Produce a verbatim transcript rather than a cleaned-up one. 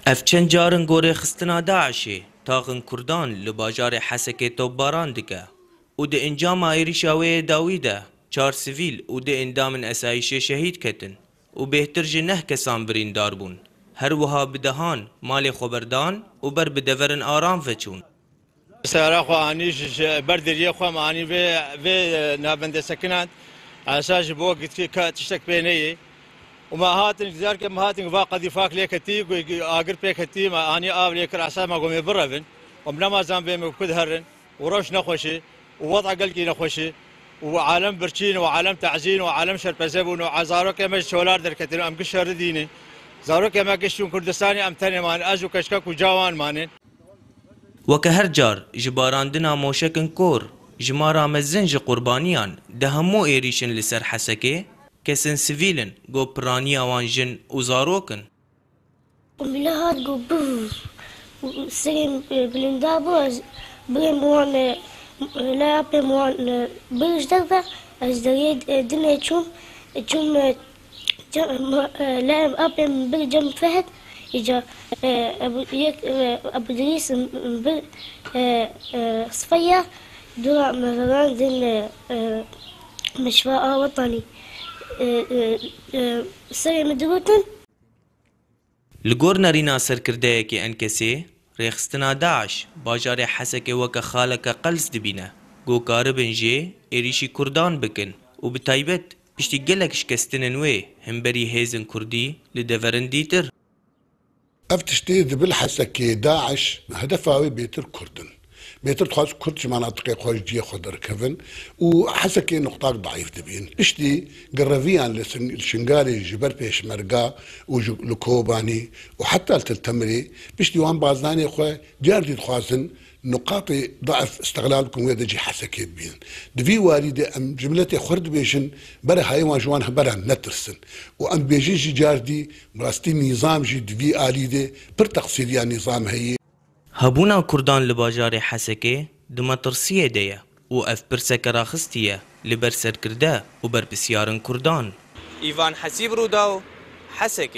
Ev çend car in ku rêxistina DAIŞê taxin Kurdan li bajarê Hesekê topbaran dike û di encama êrîşa wê yê dawî de çar sivîl û du endamên esayîşê şehîd ketin û bêhtir ji neh kesan birîndar bûn. Her wiha bi dehan malê xwe berdan û ber bi deverên aram ve çûn. Sera xwe anî ji, ji ber deriyê xwe me anî vê, vê, e, navendê sekinand. Esa ji bo gitkî ka tiştek pê neyê. Û me hatin, zarkê me hatin va qedîfak lê ketî, gu-, gu-, agir pê ketî, me anî av lê kir, esa me gomê birevin. Û me nema zan bê me ku diherin. Û rewş nexweş e. Û weda gelkî nexweş e. Û alem birçîn û alem tazîn û alem şerpeze bûn û zarokê me ji çolar derketin. Em giş şerî dînin. Zarokê me giş çûn Kurdistanê, em tenê man. Ez û keşkek û cawan manên. Weke her car ji barandina moşekin kor, jimara mezin ji qurbaniyan di hemû êrîşin li ser Hesekê, kesin sivîl in, ku piraniya wan jin û zarok in. Bila hat ku bû serê, e, bilinda bû, ez birêm wan, e, laya pêm wan, e, bir ji derve, ez deriyê, e, dinê çûm, çûm, e, Cem, ma, e, lem apê min bir Cem Fehd, îca, e, Ebu, yek, e, Ebu Dirîs min bir, e, e, Sifeya, dura me verandin, e, e, Meşva a Wetanî. E, e, e, serê min digotin. Li gor nerîna serkirdeyekê Enkesê, Rêxistina DAIŞ bajarê Hesekê weke xaleke qels dibîne, ku karibin jê êrîşî Kurdan bikin û bi taybet piştî gelek şikestinên wê hemberî hêzên Kurdî li deverin dîtir. Ev tiştê di bil Hesekê DAIŞ hedefa wê bêtir Kurd in. Bêtir dixwaz Kurd ji manatiqê xwe, ji cihê xwe derkevin û Hesekê nuqtak daîf dibîn. Piştî gireviyan li Sin-, li Şingalê ji ber Pêşmerga û ji, li Kobanî û heta li Til Temirê, piştî wan bazdanê xwe car dî dixwazin nuqatê daîf îstixlal bikin, wê de cî Hesekê bibînin. Di vî warî de em ji miletê xwe re dibêjin, berê hayê wan ji wan heberan netirsin. Û em dibêjin jî car dî, bi rastî nîzam jî di vî alî de pir teqsîriya nîzam heye. Hebûna Kurdan li bajarê Hesekê di metirsiyê de ye û ev pirseke raxistî ye li ber serkirde û berpirsiyarên Kurdan. Îvan Hesîb, Rûdaw, Hesekê.